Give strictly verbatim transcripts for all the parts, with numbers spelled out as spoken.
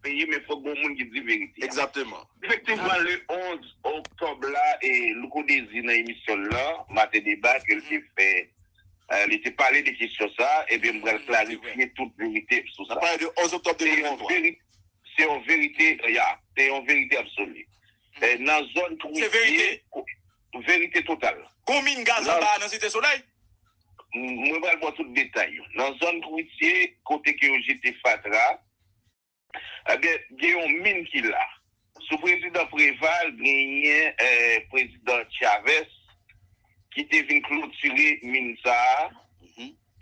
peye, men fòk gen yon moun ki di verite a. Egzakteman. Efektivman, le onz oktòb la, e Louko Dezi nan emisyon l lan, Maten Deba, ke l te fè, e, li te pale de kesyon sa, ebyen, m pral klarifye tout verite sou sa. N ap pale de onz oktòb de mil venntwa. Se yon verite, se yon verite, ya, se yon verite absoli. E, nan zòn Twitye, verite total. Gon min gaz anba a nan Site Solèy? Mwen pral ba w tout detay yo. Nan zòn Twitye, kote ke yo jete fatra, ebyen, gen yon min ki la. Sou prezidan Preval, genyen, e, prezidan Chavez ki te vin klotire min sa a,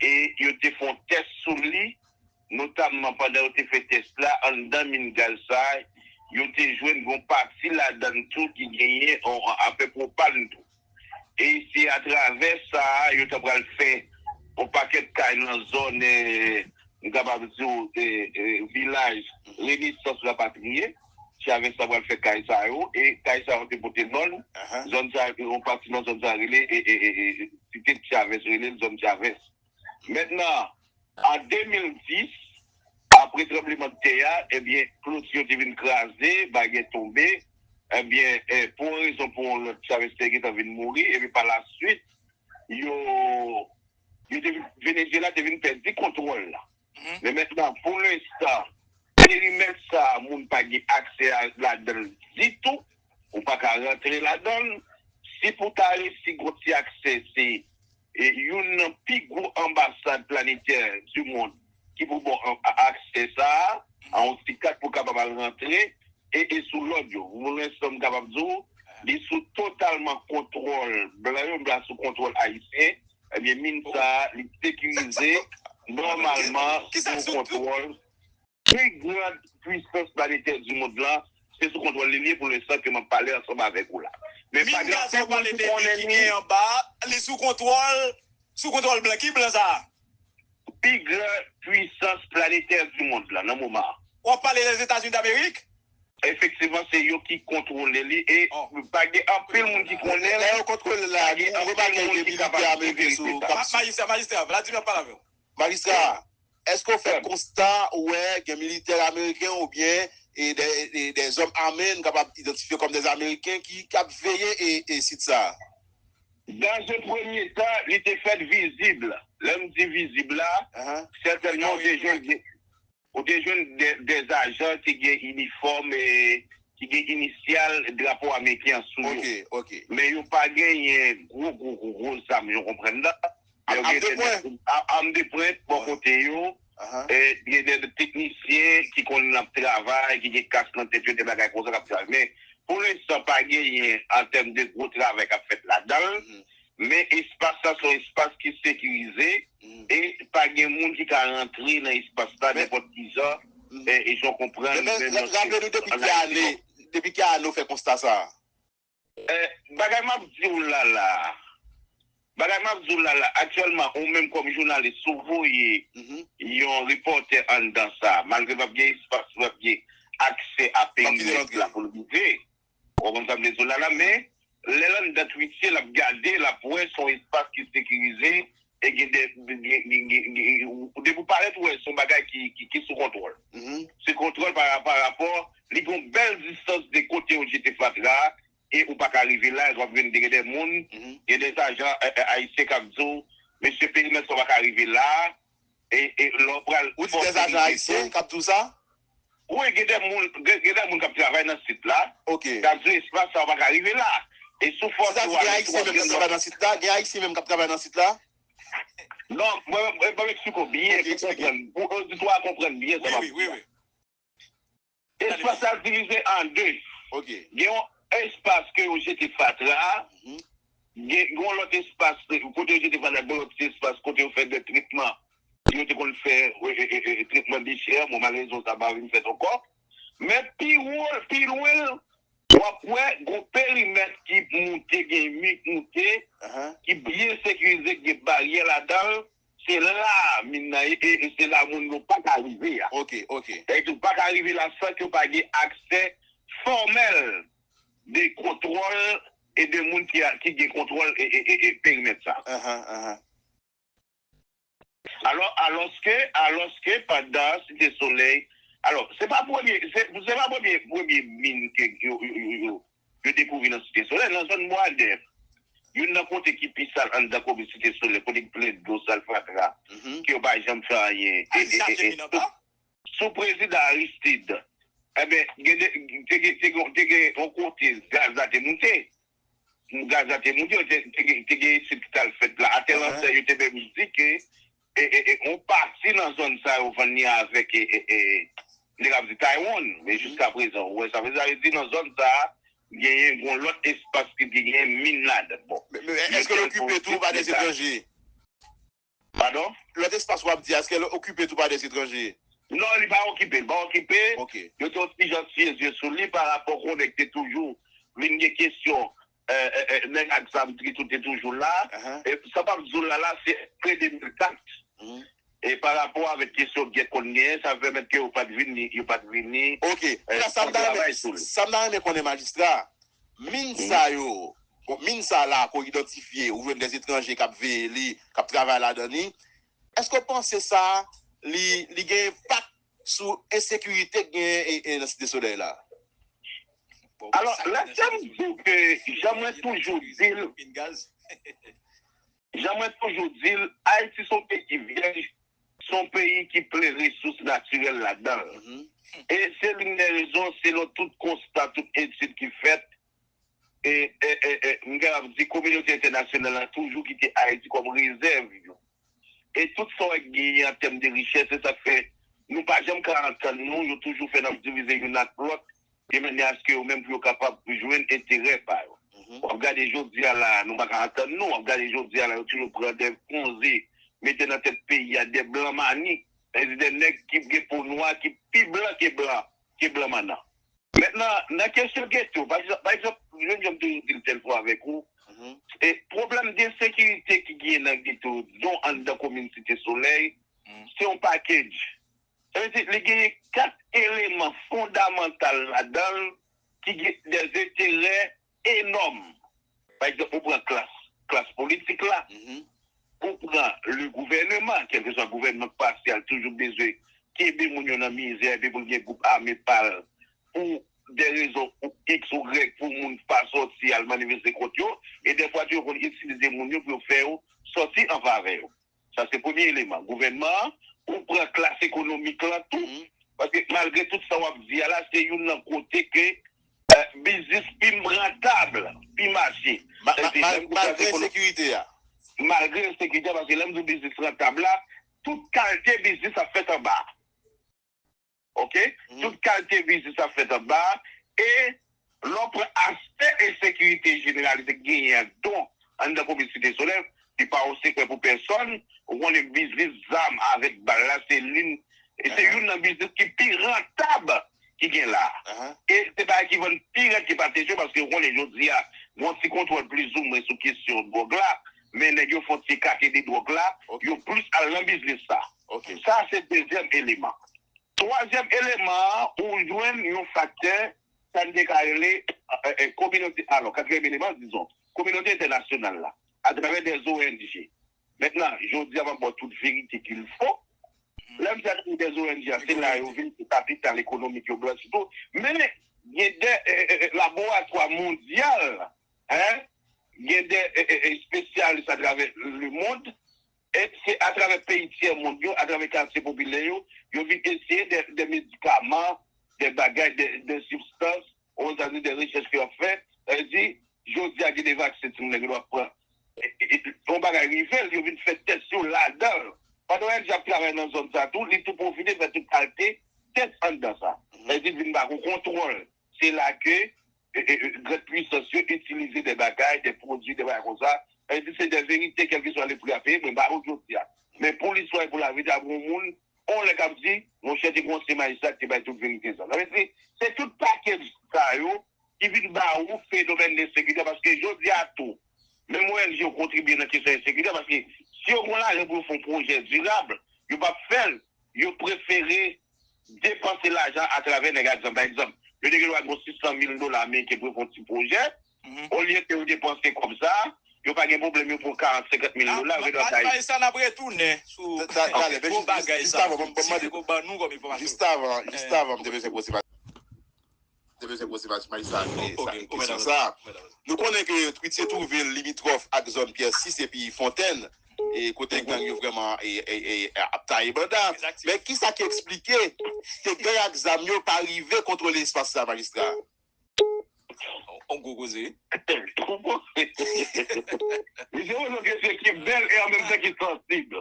e yo te fè yon tès sou li, notamman pandan yo te fè tès la, anndan min gaz sa a, yo te jwenn yon pati ladan l tou ki genyen yon, yon afè pwopan tou. E se atravè sa a, yo ta pral fè yon pakèt kay nan zòn, e, m kapab di w, e, e, vilaj Renesans Rapatriye. Chavez ta pral fè kay sa yo, e kay sa yo te pote non l. Zòn sa, yon pati nan zòn sa rele, e, e, e, e, site Chavez rele l zòn Chavez. Mentnan, an de mil dis, apre tranblemanntè a, ebyen, kloti yo te vin kraze, baryè tonbe, ebyen, e, pou yon rezon, pou yon lòt, Chavez te gentan vin mouri, epi pa la swit, yo, yo te vin, Venezuela te vin pèdi kontwòl la. Men mentnan, pou lenstan, perimèt sa a, moun pa gen aksè a, ladan l ditou, ou pa ka rantre ladan l. Si pou ta resi gon ti aksè, se, e, youn nan pi gwo anbasad planetè di mond ki pou ba w an-, a-, aksè sa a, a yon ti kat pou kapab al rantre, e, e sou lòd yo. Pou lenstan, m kapab di w, li sou, totalman kontwòl blan yo, blan sou kontwòl ayisyen. Ebyen, min sa a, li sekirize nòmalman sou kontwòl pi gran pwisans planetè di mond lan, se sou kontwòl li li ye pou lenstan ke m ap pale ansanm avèk ou la. Men pa gen anpil moun ki konnen li. Min gaz ou pale de li ki gen anba, li sou kontwòl, sou kontwòl blan. Ki blan sa a? Pi gran pwisans planetè di mond lan, nan moman an. W ap pale Lèzetazini Damerik? Efektivman, se yo ki kontwole li e pa gen anpil moun ki konnen l. Lè yo kontwole l la, nou remake gen militè ameriken sou kap. Ma-, majistra, majistra, Vladimir ap pale avè w. Majistra, èske w fè konsta ou wè gen militè ameriken oubyen, e, de, de, de zòm ame, nou kapab idantifye kòm de ameriken ki, k ap veye, e, e sit sa a? Dans un premier temps, li te fèt vizib. Lè m di vizib la, sètènman, ou te jwenn de, ou te jwenn de, de ajan ki gen inifòm, e, ki gen inisyal drapo ameriken an sou yo. Men yo pa genyen gwo, gwo, gwo, gwo zam, yo konprann la. Men yo gen de, a-, am de pwent bò kote yo. E, gen de teknisyen ki konn ap travay, ki gen kas nan tèt yo, de bagay konsa k ap travay. Men, pou lenstan, pa genyen an tèm de gwo travay k ap fèt ladan l. Men espas la se yon espas ki sekirize e pa gen moun ki ka rantre nan espas la nenpòt ki jan, e, e jan w konprann. Men, men, men, raple nou depi ki ane, depi ki ane w fè konsta sa a? E, bagay m ap di w la la, bagay m ap di w la la, aktyèlman, ou menm kòm jounalis, si w voye yon repòtè anndan sa, malgre p ap gen espas, p ap gen aksè a perimèt la pou l rive. Ou konprann sa m vle di w la la, men lè l anndan Twitye, l ap gade, l ap wè se yon espas ki sekirize, e gen de, gen, gen, gen, gen, depi w parèt, ou wè se yon bagay ki, ki, ki sou kontwòl. Se kontwòl pa, pa rapò, li gen yon bèl distans de kote yo jete fatra a, e ou pa ka rive la, w ap jwenn gen de moun, gen de ajan, e, e, ayisyen k ap di w, mesye, perimèt sa w pa ka rive la, e, e lè w pral. Ou di de ajan ayisyen k ap di w sa? Wi, gen de moun, gen, gen de moun k ap travay nan sit la. K ap di w espas sa w pa ka rive la. E sou fòs ou ale sou. Gen ayisyen menm k ap travay nan sit la? Gen ayisyen menm k ap travay nan sit la? Non, mwen, mwen, mwen eksplike w byen pou konprann, pou oditwa a konprann byen sa m ap di a. Espas la divize an de. Gen yon espas ke yo jete fatra a, gen, gen yon lòt espas kote yo jete fatra, gen yon lòt espas kote yo fè de tretman. Yo te konn fè, e, e, e, e, tretman dechè, bon, malerezman, sa pa vin fèt ankò. Men pi wo, pi lwen, w ap wè gon perimèt ki moute, gen mi k moute, ki byen sekirize, ki gen baryè ladan l. Se la min nan ye, e, e se la moun yo pa ka rive a. Sa vle di, ou pa ka rive la san ke w pa gen aksè fòmèl de kontwòl e de moun ki a, ki gen kontwòl e, e, e, e perimèt sa. Alò, alòske, alòske pandan Site Solèy, alò, se pa premye, se, se pa premye, premye min ke yo, yo, yo, yo, yo dekouvri nan Site Solèy, nan zòn Bwadèf. Youn nan kote ki pi sal anndan komin Site Solèy, kote ki plen dlo, sal fatra, ke yo pa janm fè anyen. E, e, e, e, sou, sou prezidan Aristide, enben, gen de, te gen, te gen, te gen yon kote gaz la te moute. Gaz la te moute, te, te, te gen etid ki t al fèt la. Atè Lansè, yo te menm di ke e, e, e, yon pati nan zòn sa yo vann li avèk e, e, e, nèg ap di Taiwan. Men jiska prezan, ou wè sa vle di nan zòn sa a, genyen yon lòt espas ki te genyen min ladan. Bon, men, men èske l okipe tou pa dèzetranje? Padon? Lòt espas w ap di a, èske l okipe tou pa dèzetranje? Non, li pa okipe, li pa okipe. Yo te yon ti jan siye zye sou li pa rapò konnen ki te toujou vin gen kesyon, e, e, e, nèg ak zam ki tou te toujou la. E sa m ap di w la, la, se apre de mil kat. E pa rapò avèk kesyon gè konn genyen, sa pèmèt ke yo pa t vin, yo pa t vini, e, pou travay sou li. Sa m ta renmen konnen, majistra, min sa yo, bon, min sa la ke w idantifye, ou jwenn dèzetranje k ap veye li, k ap travay ladan li, èske w panse sa, li, li gen enpak sou ensekirite k genyen e, e nan Site Solèy la? Alò, lè sa m di w ke jan mwen toujou di l, jan mwen toujou di l, Ayiti se yon peyi ki vyèj, se yon peyi ki plen resous natirèl ladan l. E se youn nan rezon, selon tout konsta, tout etid ki fèt, e, e, e, e, m kapab di kominote entènasyonal la toujou kite Ayiti kòm rezèv yo. E tout sa w wè k genyen an tèm de richès, se sa k fè nou pa janm ka antann nou, yo toujou fè n ap divize youn ak lòt, de manyè aske yo menm pou yo kapab jwenn enterè pa yo. W ap gade jodi a la, nou pa ka antann nou, w ap gade jodi a la, yo toujou pran de konze, mete nan tèt peyi a de blan mani, sètadi de nèg ki gen po nwa, ki pi blan ke blan, ke blan mannan. Mentnan, nan kesyon geto, pa egzanp, pa egzanp, menm jan m toujou di l tèl fwa avèk ou, e pwoblèm de ensekirite ki genyen nan geto, don anndan komin Site Solèy, se yon package. Sa vle di, li genyen kat eleman fondamantal ladan l ki gen de enterè enòm. Pa egzanp, ou pran klas, klas politik la, ou pran le gouvernement, kèlkeswa gouvènman k pase a, l toujou bezwen kenbe moun yo nan mizè, epi pou l gen gwoup ame pa l, pou de rezon ou X ou Y, pou moun pa sòti al manifeste kont yo, e dèfwa tou yo konn itilize moun yo pou yo fè yo sòti an favè yo. Sa se premye eleman. Gouvènman an, ou pran klas ekonomik lan tou, paske malgre tout sa w ap di a la, se youn nan kote ke, e, biznis pi rantab, pi mache. Ma-, ma-, mal-, malgre ensekirite a. Malgre ensekirite a, paske lè m di w biznis rantab la, tout kalite biznis ap fèt anba. Oke? Tout kalite biznis ap fèt anba. E lè w pran aspè ensekirite jeneralize k genyen an don anndan komin Site Solèy, li pa yon sekrè pou pèsòn, ou konnen biznis zam avèk bal la, se lin, e se youn nan biznis ki pi rantab ki gen la. E se bagay ki vann pi rèd ke pa t echwe, paske ou konnen jodi a, gen yon ti kontwòl plizoumwen sou kesyon dwòg la, men nèg yo fè yon ti ekate de dwòg la, yo plis al nan biznis sa. Sa se dezyèm eleman. Twazyèm eleman an, ou jwenn yon faktè, sa n te ka rele, e, e, kominote, alò, katriyèm eleman, dizon, kominote entènasyonal la, atravè de O N G. Mentnan, jodi a, m ap ba w tout verite qu'il faut. Lè m di atravè de O N G a, se la yo vin, se kapital ekonomik yo blanchi tou. Men, gen de, e, e, e, laboratwa mondyal, en, gen de, e, e, e, espesyalis atravè lemond, e se atravè peyi tyè mond yo, atravè katye popilè yo, yo vin eseye de, de medikaman, de bagay, de, de sibstans, ou sa di de rechèch ke y ap fè. Sa vle di, jodi a, gen de vaksen timoun nan gen dwa pran. E, e, e, yon bagay rive l, yo vin fè tès yo ladan l. Pandan O N G ap travay nan zòn sa tou, li tou pwofite fè tout kalite tès anndan sa. Sa vle di, l vin ba yon kontwòl. Se la ke, e, e, e, gran pwisans yo itilize de bagay, de pwodui, de bagay konsa. Sa vle di, se de verite, kèlkeswa le pri a peye, mwen ba ou jodi a. Men pou listwa e pou laverite, ap gen yon moun, yon lè k ap di, monchè, te gen yon ansyen majistra ki te bay tout verite sa. Sa vle di, se tout pakèj sa yo ki vin ba ou fenomèn ensekirite, paske jodi a tou, menm O N G yo kontribye nan kesyon ensekirite, paske si yo gen lajan pou yo fè yon pwojè dirab, yo p ap fè l, yo prefere depanse lajan atravè nèg ak zam. Pa egzanp, yo te gen dwa gen sis san mil dola ameriken pou yo fè yon ti pwojè, olye ke yo depanse kòb sa, Yo pa gen pwoblèm, yo pran karant, senkant mil dola, yo gen dwa bay. Majistra, n ap retounen sou gwo bagay sa. Jis avan, ban m mande, jis avan, jis avan, m te bezwen poze, m te bezwen poze majistra sa kesyon sa. Nou konnen ke Twitye twouve l limitwòf ak zòn Pyè sis epi Fontèn, e kote gang yo vrèman e, e, e, ap taye banda. Men kisa ki eksplike ke gang ak zam yo pa rive kontwole espas sa, majistra? On gwo koze. Li se yon kesyon ki bèl e an menm tan ki sansib.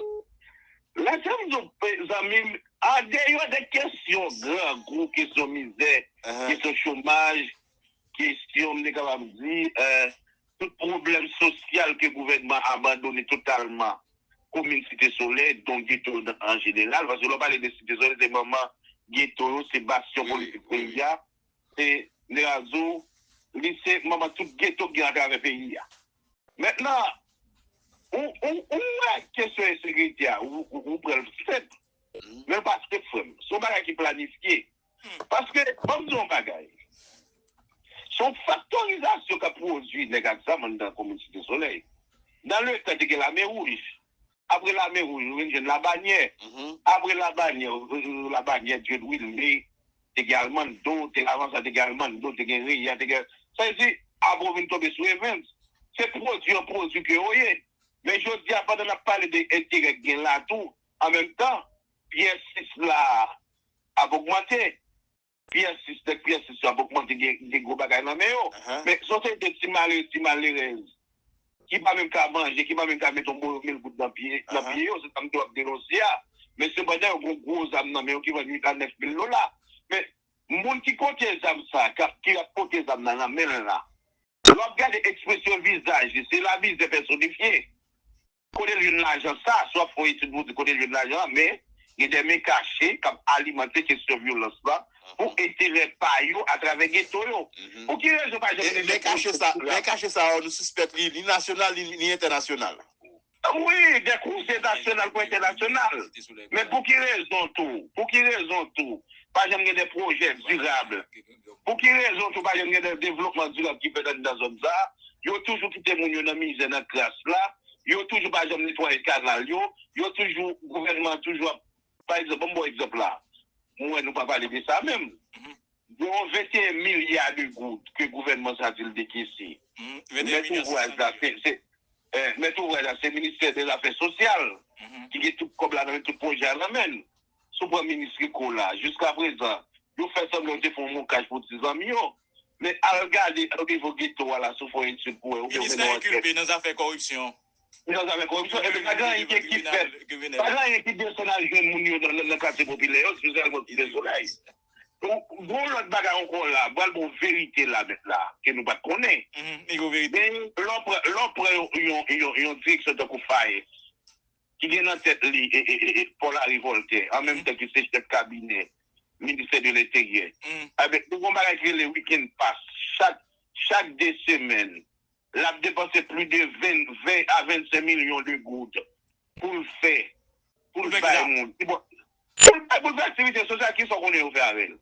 Lè sa m di w, zanmi m, andeyò de kesyon grangou, kesyon mizè, kesyon chomaj, kesyon, m te kapab di, eh, tout pwoblèm sosyal ke gouvènman abandone totalman komin Site Solèy, donk geto an jeneral, paske lè w pale de Site Solèy, se manman geto yo, se bastyon politik peyi a, se Nerazo, li se manman tout geto k gen atravè peyi a. Mentnan, ou, ou, ou wè kesyon ensekirite a, ou, ou, ou pran l senp. Men l pa senp, frè m. Se yon bagay ki planifye. Paske, ban m di yon bagay. Se yon faktorizasyon k ap pwodui nèg ak zam anndan komin Site Solèy. Nan letan, te gen Lame Wouj. Apre Lame Wouj, ou vin jwenn Labanyè. Apre Labanyè, ou jwenn Labanyè, Dye Wilme, te gen Almando, te avan sa, te gen Almando, te gen Reya, te gen, sa vle di, apre ou vin tonbe sou Evens. Se pwodui an pwodui ke yo ye. Men jodi a, pandan n ap pale de enterè k gen la tou, an menm tan, Pyè sis la ap ogmante. Pyè sis, nèg Pyè sis yo ap ogmante, gen, gen gwo bagay nan men yo. Men se yon seri de ti malere, ti malerèz ki pa menm ka manje, ki pa menm ka mete yon boyo mil goud nan pye, nan pye yo, se sa m te w ap denonse a. Men sepandan, yo gen gwo zam nan men yo ki vann uit a nèf mil dola. Men moun ki pote zam sa, k ap, ki ap pote zam nan nan men l la, lè w ap gade ekspresyon vizaj li, se lamizè pèsonifye. Kote l jwenn lajan sa, si w ap fè yon etid pou w di kote l jwenn lajan an, men gen de men kache k ap alimante kesyon vyolans la pou enterè pa yo atravè geto yo. Pou ki rezon pa janm gen de men kache sa yo, nou sispèk li ni nasyonal, ni, ni entènasyonal? Wi, de koze nasyonal kou entènasyonal. Men pou ki rezon tou? Pou ki rezon tou? Pa janm gen de pwojè dirab. Pou ki rezon tou pa janm gen de devlopman dirab ki fèt anndan zòn sa a? Yo toujou kite moun yo nan mizè, nan kras la. Yo toujou pa janm netwaye kanal yo. Yo toujou, gouvènman an toujou ap, pa egzanp, ban m ba w egzanp la. Mwen wè nou pa pale de sa menm. Gen yon venteyen milya de goud ke gouvènman sa di l dekese. Mèt ouvraj la, se, se, eh, mèt ouvraj la, se ministè de zafè sosyal ki gen tout kòb la nan men, tout pwojè a nan men l. Si w pran minis Rico la, jiskaprezan, yo fè sanblan yo te fè yon mokaj pou ti zanmi yo. Men al gade o nivo geto a la, si w fè yon etid pou wè, oubyen w mennen yon ankèt. Minis la enkilpe nan zafè kòripsyon. Nan zafè kòripsyon, ebyen pa gen anyen ki fèt. Pa gen anyen ki desann al jwenn moun yo nan, nan, nan katye popilè yo, espesyalman Site Solèy. Gon lòt bagay ankò la, m pral ba w verite la, mèt la, ke nou pa t konnen. Men lè w pran, lè w pran yon, yon, yon, yon direksyon tankou FAES, ki gen nan tèt li, e, e, e, e, Paul Henri Voltaire, an menm tan ke se chèf kabinè ministè de lenteryè. Ebyen, nou gen yon bagay ki rele weekend pass. Chak, chak de semèn, l ap depanse plis de ven, ven a vennsenk milyon de goud pou l fè, pou l bay moun. Pou l bay, pou l fè aktivite sosyal, kisa w konnen yo fè avè l?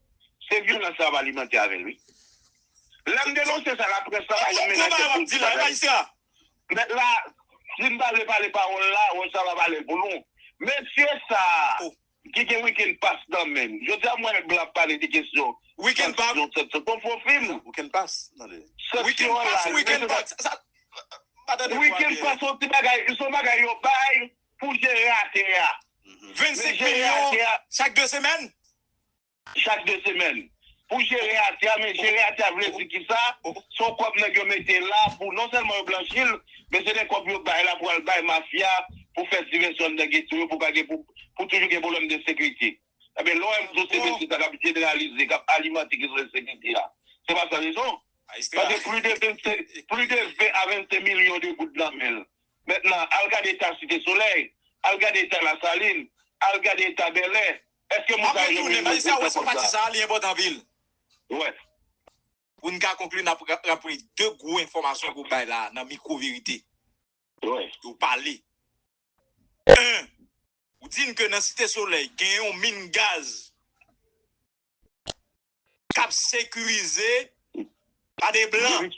Se vyolans sa ap alimante avè l, wi. Lè m denonse sa, laprès la pa janm menase pou l di bagay. Mèt la, si m pa vle pale pawòl la, wè sa va pale l pou nou. Mesye sa a, ki gen weekend pass nan men l. Jodi a, m wè nèg blan ap pale de kesyon sanksyon, sanksyon. Konprann fim. Weekend pass, tande. Sanksyon an la, weekend pass, weekend pass, se yon ti bagay, se yon bagay yo bay pou jere atè a. Vennsenk milyon chak de semèn? Chak de semèn. Pou jere atè a, men jere atè a vle di kisa? Se yon kòb nèg yo mete la pou non sèlman yo blanchi l, men se de kòb yo bay la pou al bay mafya, pou fè divèsyon anndan geto yo, pou pa gen, pou, pou toujou gen pwoblèm de sekirite. Ebyen, lè w wè m di w se mesye sa k ap jeneralize, k ap alimante kesyon ensekirite a, se pa san rezon. Paske plis de vennsenk, plis de ven a vennsenk milyon de goud nan men l. Mentnan, al gade eta Site Solèy, al gade eta Lasalin, al gade eta Bèlè. Èske moun sa yo janm gen yon gwo pòt la? Sa li enpòtan anpil. Wè. Pou n ka konkli, n ap ra-, raple de gwo enfòmasyon ke w bay la nan Mikwo Verite. Wè. Ou pale. En, ou di n ke nan Site Solèy, gen yon min gaz k ap sekirize pa de blan.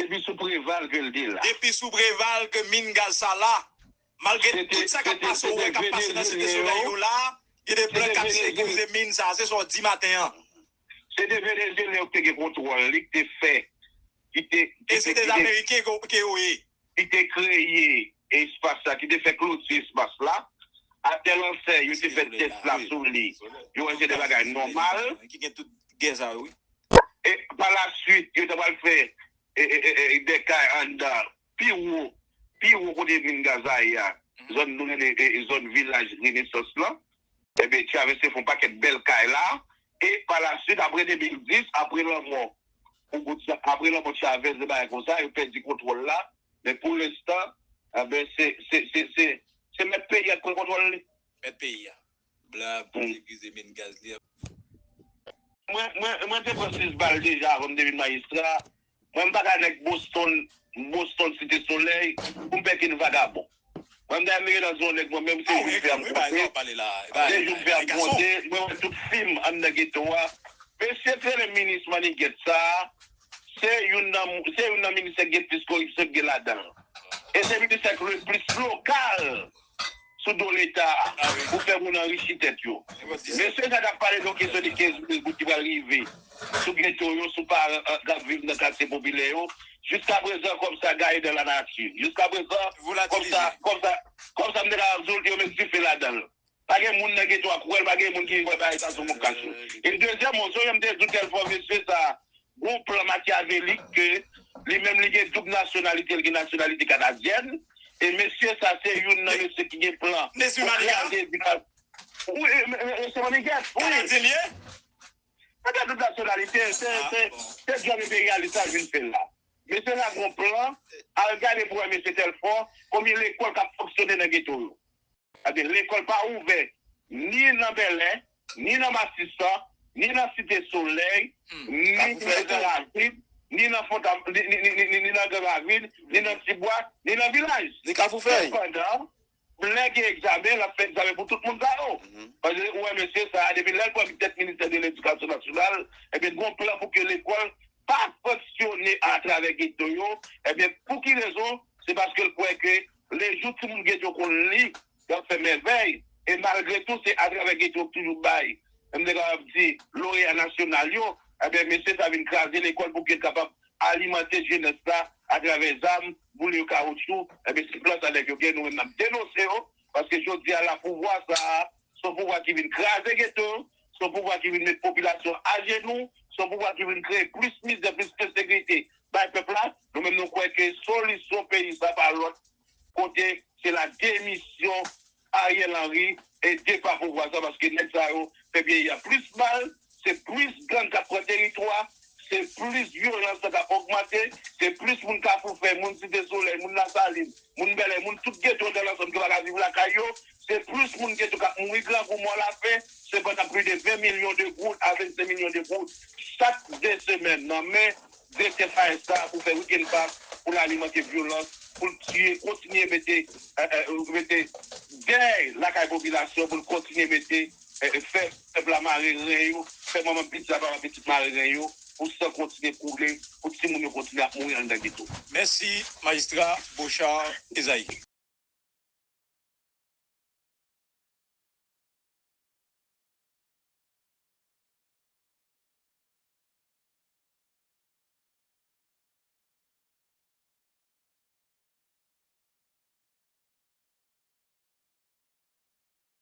Depi sou Preval ke l te la. Depi sou Preval ke min gaz sa la. Malgre tout sa k ap pase, ou wè k ap pase nan Site Solèy yo la, gen de blan k ap sekirize min sa, se sa w di maten an. Se te Venezyelyen yo ki te gen kontwòl li, ki te fè, ki te, ki te, ki te, ki te kreye espas sa, ki te fè kloti espas la. Atè lansè, yo te fè tès la sou li. Yo wè se de bagay nòmal. Ki gen tout gè sa yo, wi. E pa la swit, yo ta pral fè e, e, e, e, de kay anndan, pi wo, pi wo kote min gaz la ye a, zòn nou rele, e, e, zòn vilaj Renesans lan. Ebyen, Chavez te fè yon pakèt bèl kay la. E pa la swit, apre de mil dis, apre lanmò, apre lanmò Chavez, de bagay konsa, yo pèdi kontwòl la. Men pou lenstan, ebyen, se, se, se, se, se mèt peyi a k pran kontwòl li. Mèt peyi a. Blan ap sekirize min gaz li. Mwen, mwen, mwen te pran sis bal deja avan m te vin majistra. Mwen, m pa ka nèg Boston, Boston Site Solèy, pou m pè ki n vagabon. Mwen, m ta renmen gen nan zon nèg mwen, menm se jou m fè ap konte, se jou m fè ap konte, mwen wè tout fim anndan geto a. Mesye k rele minis mannigèt sa a, se youn nan, se youn nan ministè k gen plis koripsyon k gen ladan l. E se ministè k le plis lokal sou do Leta a pou fè moun anrichi tèt yo. Mesye sa t ap pale de yon kesyon de kenz mil goud ki pral rive sou geto yo, sou paran k ap viv nan katye popilè yo, jiskaprezan kòb sa gaye dans la nature. Jiskaprezan, kòb sa, kòb sa, kòb sa m te ka di w, yo met dife ladan l. Pa gen moun nan geto a k wè l, pa gen moun ki wè bagay sa sou mouch kach yo. E dezyèm, yon sonje m te di w tèl fwa, mesye sa, gon plan makyavelik ke li menm li gen doub nasyonalite, li gen nasyonalite kanadyèn. E mesye sa se youn nan mesye ki gen plan pou kraze vilaj. Wi, e, e, e, se Manigat, wi. Kanadyen li ye? Sa gen doub nasyonalite, se, se, se djòb enperyalis la vin fè l la. Mesye sa gon plan, al gade pou wè mesye Tèlfò, konbyen lekòl k ap fonksyone nan geto yo. Sa vle di lekòl pa ouvè ni nan Bèlè, ni nan Matisan, ni nan Site Solèy, ni nan Gran Ravin, ni nan Fontan, ni, ni, ni, ni, ni, ni nan Gran Ravin, ni nan Tibwa, ni nan vilaj. Ni Kafou Fèy. Sepandan, lè gen egzamen, l ap fè egzamen pou tout moun sa yo. Paske ou wè mesye sa a, depi lè l pran tèt ministè de ledikasyon nasyonal, ebyen, gon plan pou ke lekòl pa fonksyone atravè geto yo, ebyen, pou ki rezon? Se paske l kwè ke lejou timoun geto konn li, y ap fè mèvèy. E malgre tou, se atravè geto yo k toujou bay, m te kapab di, loreya nasyonal yo. Ebyen, mesye sa vin kraze lekòl pou ke l kapab alimante jenès la atravè zam, boule yo kawotchou. Ebyen, se plan sa nèg yo gen, nou menm n ap denonse yo, paske jodi a la, pouvwa sa a, se yon pouvwa ki vin kraze geto, se yon pouvwa ki vin met popilasyon ajenou, se yon pouvwa ki vin kreye plis mizè, plis ensekirite bay pèp la. Nou menm nou kwè ke solisyon peyi sa pa lòt kote, se la demisyon Ariel Henry e depa pouvwa sa, paske nèg sa yo fè peyi a plis mal, se plis gang k ap pran teritwa, se plis vyolans lan k ap ogmante, se plis moun Kafou Fèy, moun Site Solèy, moun Lasalin, moun Bèlè, moun tout geto nan lansanm ki pa ka viv lakay yo, se plis moun geto k ap mouri grangou, mò lafen, sepandan plis de ven milyon de goud a vennsenk milyon de goud chak de semèn nan men direktè FAES sa pou fè weekend pass, pou l alimante vyolans, pou l tiye, kontinye mete, eh, eh, mete dèy lakay popilasyon, pou l kontinye mete, eh, eh, fè pèp la mare ren yo, fè manman pitit la, papa pitit mare ren yo, pou san kontinye koule, pou timoun yo kontinye ap mouri anndan geto. Mèsi, majistra Bochard Esaïe.